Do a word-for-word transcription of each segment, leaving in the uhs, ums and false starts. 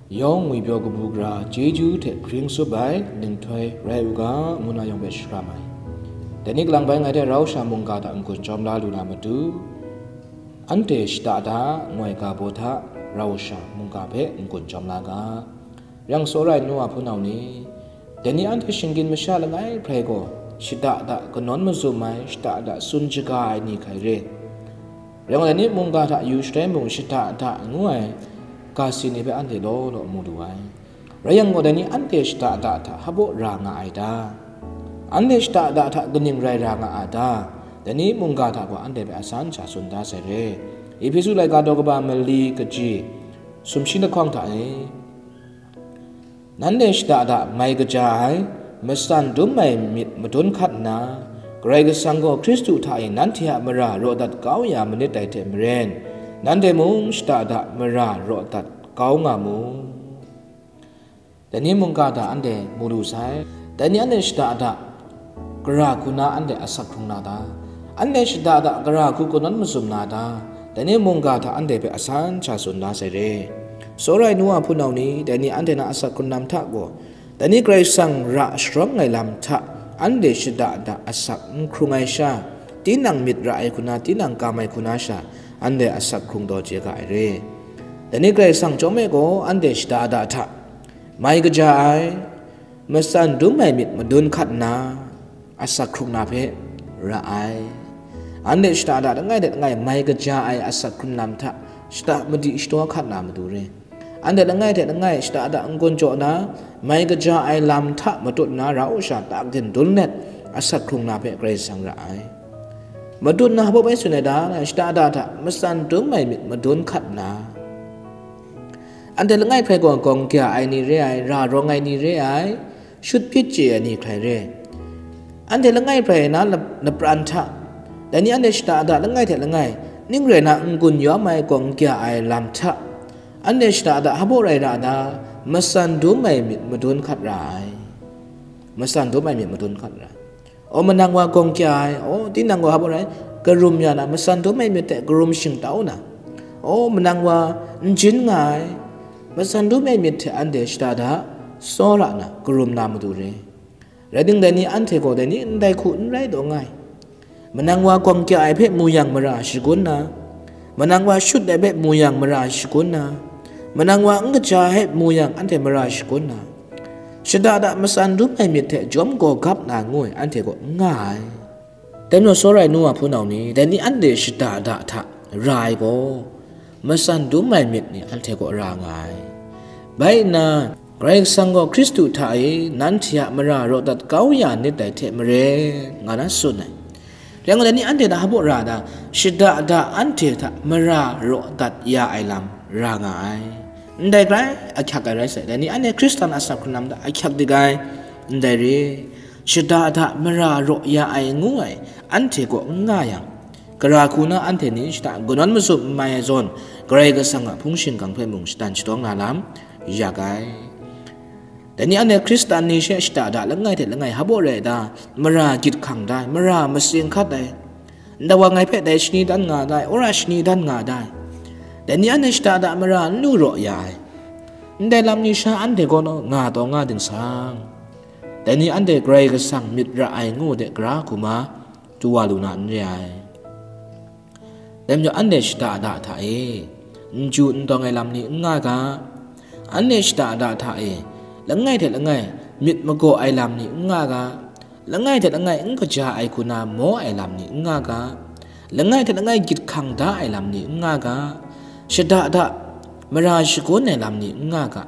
Yawng ngwipyaw kabu gara chyeju hte hkring tsup ai nhtoi rai u ga, ngu na yawng hpe sharam ai. Dai ni kalang bai ngai hte rau sha mungga hta n-gun jawm la lu na matu, anhte shada da, ngoi ga baw hta rau sha mungga hpe n-gun jawm la ga. Yang tsawra ai nu wa hpunau ni, dai ni anhte shinggyim masha langai hprai gaw, shada da kanawn mazum ai, shada da tsun shaga ai ni hkrai re. Rai yang, dai ni mungga hta yu sharai mung, shada da ngu ai ga si ni hpe anhte law law mu lu ai. Rai yang gaw, dai ni anhte shada da hta hpabaw ra nga ai ta? Anhte shada da hta kaning rai ra nga a ta? Dai ni mungga hta gaw anhte hpe asan sha tsun da sai re. Ehpesu laika daw kaba mali kaji sumshi lahkawng hta e, nanhte shada da mai kaja ai, matsan dum ai myit madun hkat nna, Karai Kasang gaw Hkristu hta e nanhte a mara raw dat kau ya manit dai hte maren, nanhte mung shada da mara raw dat kau nga mu. Dai ni mungga hta anhte mu lu sai. Dai ni anhte shada da gara hku na anhte asak hkrung na ta? Anhte shada da gara hku kanawn mazum na ta? Dai ni mungga hta anhte hpe asan sha tsun da sai re. Tsawra ai nu wa hpunau ni, dai ni anhte na asak hkrung lam hta gaw, dai ni Karai Kasang ra sharawng ai lam hta anhte shada da asak n hkrung ai sha, tinang myit ra ai hku na, tinang kam ai hku na sha, anhte asak hkrung taw chye ga ai re. Dai ni Karai Kasang chyawm e gaw, anhte shada da hta mai kaja ai, matsan dum ai myit madun hkat nna, asak hkrung na hpe ra ai. Anhte shada da langai hte langai mai kaja ai asak hkrung lam hta shada madi shadaw hkat na matu re. Anhte langai hte langai shada da n-gun jaw na, mai kaja ai lam hta matut nna rau sha tak din dun let, asak hkrung na hpe Karai Kasang ra ai. Matut nna hpaw bai tsun ai ta? Shada da hta matsan dum ai myit madun hkat nna, anhte langai hprai gaw gawng kya ai ni re ai, ra rawng ai ni re ai, shut hpyit chye ai ni hkrai re. Anhte langai hprai na lap-, lapran hta, dai ni anhte shada da langai hte langai, ning rai na n-gun yawm ai gawng kya ai lam hta, anhte shada da hpabaw rai ra da? Matsan dum ai myit madun hkat ra ai. Matsan dum ai myit madun hkat ra ai. O, manang wa gawng kya ai, o, tinang gaw hpabaw rai, karum ya na, matsan dum ai myit hte karum shingtau na, o, manang wa n jin nga ai, matsan dum ai myit hte anhte shada da tsawra na, karum na matu re. Rai timung, dai ni anhte gaw dai ni ndai hku n rai taw nga ai. Manang wa gawng kya ai hpe mu yang mara shagun na, manang wa shut ai hpe mu yang mara shagun na, manang wa n kaja ai hpe mu yang anhte mara shagun na, shada da matsan dum ai myit hte jawm gaw gap na ngu ai anhte gaw n nga ai. Dai majaw, tsawra ai nu wa hpunau ni, dai ni anhte shada da hta ra ai gaw, matsan dum ai myit ni anhte gaw ra nga ai. Bai nna, Karai Kasang gaw Hkristu hta e nanhte a mara raw dat kau ya nit dai hte maren, nga na tsun ai. Rai nna, dai ni anhte hta hpabaw ra da? Shada da anhte hta mara raw dat ya ai lam ra nga ai. Ndai hkrai ahkyak ai rai sai, dai ni anhte Hkristan asak hkrung lam hta ahkyak dik ai, ndai re. Shada da mara raw ya ai ngu ai, anhte kaw n nga yang, gara hku na anhte ni shada kanawn mazum n mai ai zawn, Karai Kasang a hpung shingkang hpe mung shatan shadawng na lam yak ai. Dai ni anhte Hkristan ni she shada da langai hte langai hpabaw rai da? Mara gyit hkang da ai, mara matsing hkat ai, ndai wa ngai hpe dai shani dan nga da ai, wora shani dan nga da ai. Dai ni anhte shada da mara n lu raw ya ai. Ndai lam ni sha anhte kaw naw nga taw nga ding sang, dai ni anhte Karai Kasang myit ra ai ngu de gara hku ma du wa lu na n re ai. Dai majaw, anhte shada da hta e n ju n tawng ai lam ni n nga ga, anhte shada da hta e langai hte langai myit magaw ai lam ni n nga ga, langai hte langai n kaja ai hku na maw ai lam ni n nga ga, langai hte langai gyit hkang da ai lam ni n nga ga, shada da mara shagun ai lam ni n nga ga,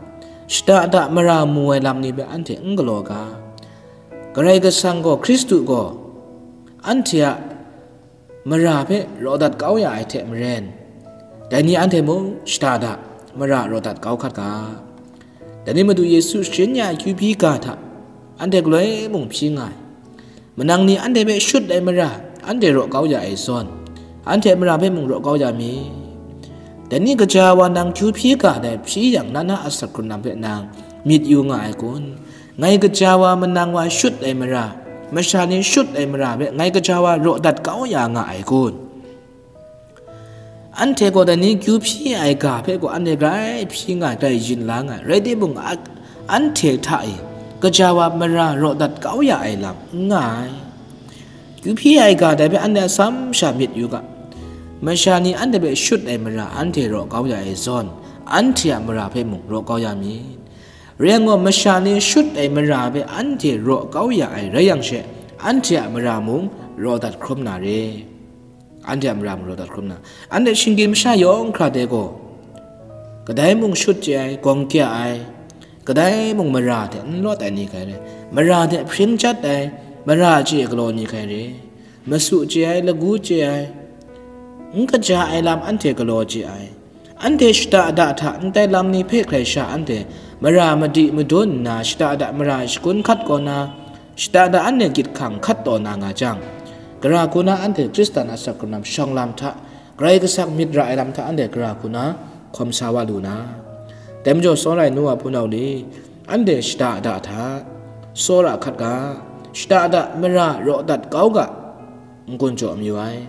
shada da mara mu ai lam ni hpe anhte n galaw ga. Karai Kasang gaw, Hkristu gaw, anhte a mara hpe raw dat kau ya ai hte maren, dai ni anhte mung shada da mara raw dat kau hkat ga. Dai ni Madu Yesu sharin ya ai akyu hpyi ga hta anhte galoi mung hpyi nga ai. Manang ni anhte hpe shut ai mara anhte raw kau ya ai zawn, anhte mara hpe mung raw kau ya mi. Dai ni gaja wa nang akyu hpyi ga dai hpyi yang, na na asak hkrung lam hpe nang myit yu nga ai kun? Ngai gaja wa manang wa shut ai mara, masha ni shut ai mara hpe ngai gaja wa raw dat kau ya nga ai kun? Anhte gaw dai ni kyu hpyi ai ga hpe gaw anhte grai hpyi nga ai, grai yin la nga ai, rai timung, a-, anhte hta e kaja wa mara raw dat kau ya ai lam n nga ai. Kyu hpyi ai ga dai hpe anhte atsam sha myit yu ga, masha ni anhte hpe shut ai mara anhte raw kau ya ai zawn, anhte a mara hpe mung raw kau ya myit. Rai yang gaw, masha ni shut ai mara hpe anhte raw kau ya ai rai yang she, anhte a mara mung raw dat hkrum na re. Anhte a mara mung raw dat hkrum na, anhte shinggyim masha yawng hkra de gaw, kadai mung shut chye ai, gawng kya ai, kadai mung mara hte n lawt ai ni hkai re, mara hte hpring chyat ai, mara chye galaw ni hkai re, masu chye ai, lagu chye ai, n kaja ai lam anhte galaw chye ai, anhte shada da hta ndai lam ni hpe hkrai sha anhte mara madi madun nna, shada da mara shagun hkat kaw na, shada da anhte gyit hkang hkat taw na nga jang, gara hku na anhte Hkristan a asak hkrun lam shawng lam hta, Karai Kasang myit ra ai lam hta anhte gara hku na hkawm sa wa lu na. Dai majaw, tsawra ai nu wa hpunau ni, anhte shada da hta, tsawra hkat ga, shada da mara raw dat kau ga, n-gun jaw mayu ai.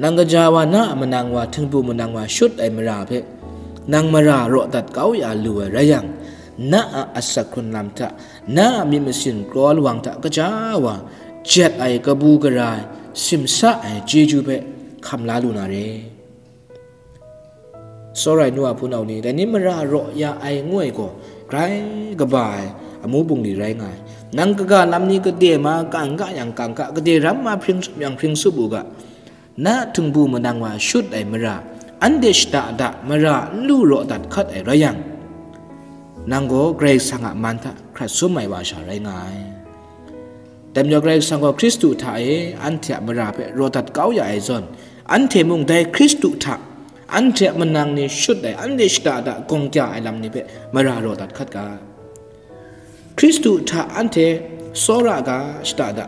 Nang kaja wa na a manang wa, htingbu manang wa shut ai mara hpe, nang mara raw dat kau ya lu ai rai yang, na a asak hkrun lam hta, na a myit masin kraw lawang hta kaja wa jet ai, kabu gara ai, simsa ai chyeju hpe hkam la lu na re. Tsawra ai nu a hpunau ni, dai ni mara raw ya ai ngu ai gaw, grai kaba ai amu bungli rai nga ai. Nang kaga lam ni kade ma kangka yang kangka, kade ram ma hpring sup yang hpring sup u ga, na htingbu manang wa shut ai mara, anhte shada da mara n lu raw dat hkat ai rai yang, nang gaw Karai Kasang a man hta hkrat sum ai wa sha rai nga ai. Dai majaw, Karai Kasang gaw Hkristu hta e anhte a mara hpe raw dat kau ya ai zawn, anhte mung dai Hkristu hta anhte a manang ni shut ai, anhte shada da gawng kya ai lam ni hpe mara raw dat hkat ga. Hkristu hta anhte tsawra ga, shada da.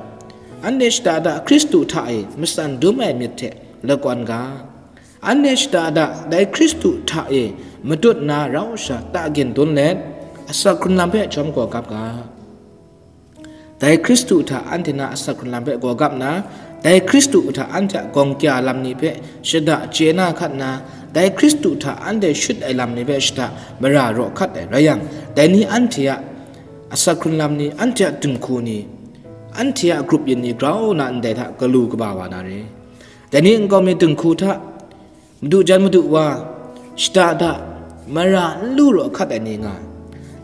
Anhte shada da Hkristu hta e matsan dum ai myit hte lakawn ga. Anhte shada da dai Hkristu hta e matut na rau sha ta gin dun let, asak hkrun lam hpe jawm gaw gap ga. Dai Hkristu hta anhte na asak hkrun lam hpe gaw gap na, dai Hkristu hta anhte a gawng kya lam ni hpe shada chye na hkat na, dai Hkristu hta anhte shut ai lam ni hpe shada mara raw hkat ai rai yang, dai ni anhte a asak hkrun lam ni, anhte a dinghku ni, anhte a grup yin ni grau na ndai hta galu kaba wa na re. Dai ni nkau mi dinghku hta, madu jan madu wa, shada da mara n lu raw hkat ai ni nga,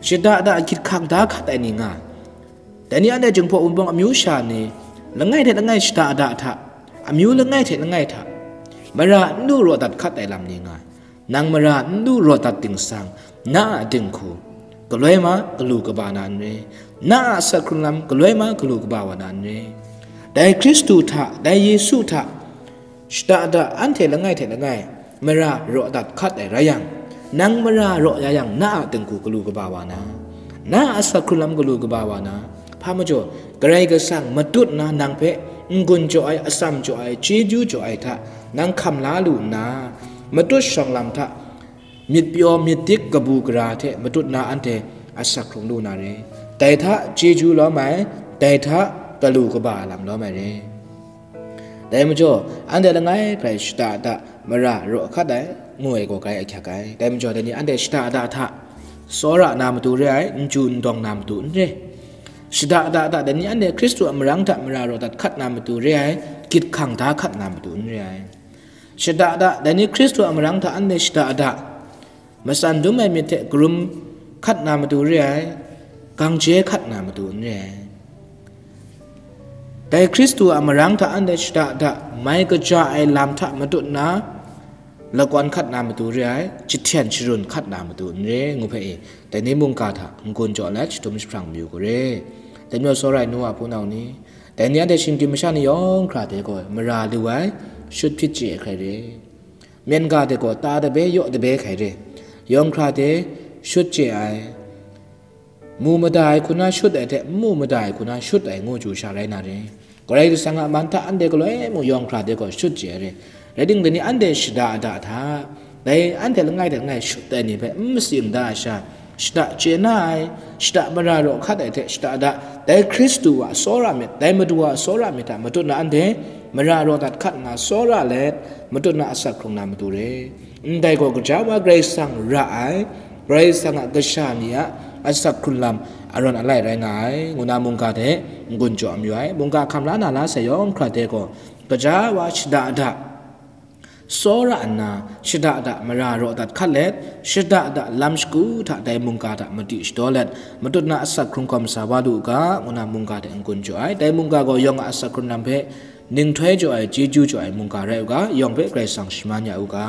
shada da gyit hkang da hkat ai ni nga, dai ni anhte Jinghpaw Wunpawng amyu sha ni langai hte langai shada da hta, amyu langai hte langai hta, mara n lu raw dat hkat ai lam ni nga, nang mara n lu raw dat ting sang, na a dinghku galoi ma galu kaba na n re, na a asak hkrun lam galoi ma galu kaba wa na n re. Dai Hkristu hta, dai Yesu hta, shada da anhte langai hte langai mara raw dat hkat ai rai yang, nang mara raw ya yang, na a dinghku galu kaba wa na, na a asak hkrun lam galu kaba wa na, hpa majaw, Karai Kasang matut na nang hpe n-gun jaw ai, atsam jaw ai, chyeju jaw ai hta nang hkam la lu nna, matut shawng lam hta myit pyaw myit dik kabu gara hte matut na anhte asak hkrung lu na re. Dai hta chyeju lawm ai, dai hta galu kaba lam lawm ai re. Dai majaw, anhte langai hpe shada da mara raw hkat ai, ngu ai gaw grai ahkyak ai. Dai majaw, dai ni anhte shada da hta tsawra na matu re ai, n chyu n dawng na matu n re. Shada da hta dai ni anhte Hkristu a marang hta mara raw dat hkat na matu re ai, gyit hkang da hkat na matu n re ai. Shada da, dai ni Hkristu a marang hta anhte shada da, matsan dum ai myit hte karum hkat na matu re ai, gang je hkat na matu n re ai. Dai Hkristu a marang hta anhte shada da, mai kaja ai lam hta matut na, lakwan hkat na matu re ai, jahten sharun hkat na matu n re, ngu hpe e, dai ni mungga hta n-gun jaw let, jahtum jahprang mayu ga re. Dai majaw, tsawra ai nu wa hpunau ni, dai ni anhte shinggyim masha ni yawng hkra de gaw mara lu ai, shut hpyit chye ai hkrai re. Myen ga de gaw ta dabe yaw dabe hkrai re. Yawng hkra de shut chye ai, mu mada ai hku na shut ai hte, n mu mada ai hku na shut ai ngu chyu sha rai na re. Karai Kasang a man hta anhte galoi mung yawng hkra de gaw shut chye ai re. Rai timung, dai ni anhte shada da hta, dai anhte langai hte langai shut ai ni hpe n matsi n da ai sha, shada chye na ai, shada mara raw hkat ai hte shada da, dai Hkristu a tsawra myit, dai Madu a tsawra myit hta matut na anhte mara raw dat hkat nna tsawra let, matut na asak hkrung na matu re. Ndai gaw gaja wa Karai Kasang ra ai, Karai Kasang a kasha ni a asak hkrun lam arawn alai rai nga ai, ngu na mungga hte n-gun jaw mayu ai. Mungga hkam la na la sai yawng hkra de gaw, gaja wa shada da, tsawra nna, shada da mara raw dat hkat let, shada da lam shagu hta dai mungga hta madi shadaw let, matut na asak hkrung hkawm sa wa lu u ga, ngu na mungga hte n-gun jaw ai. Dai mungga gaw yawng a asak hkrun lam hpe ninghtoi jaw ai, chyeju jaw ai mungga rai u ga, yawng hpe Karai Kasang shaman ya u ga.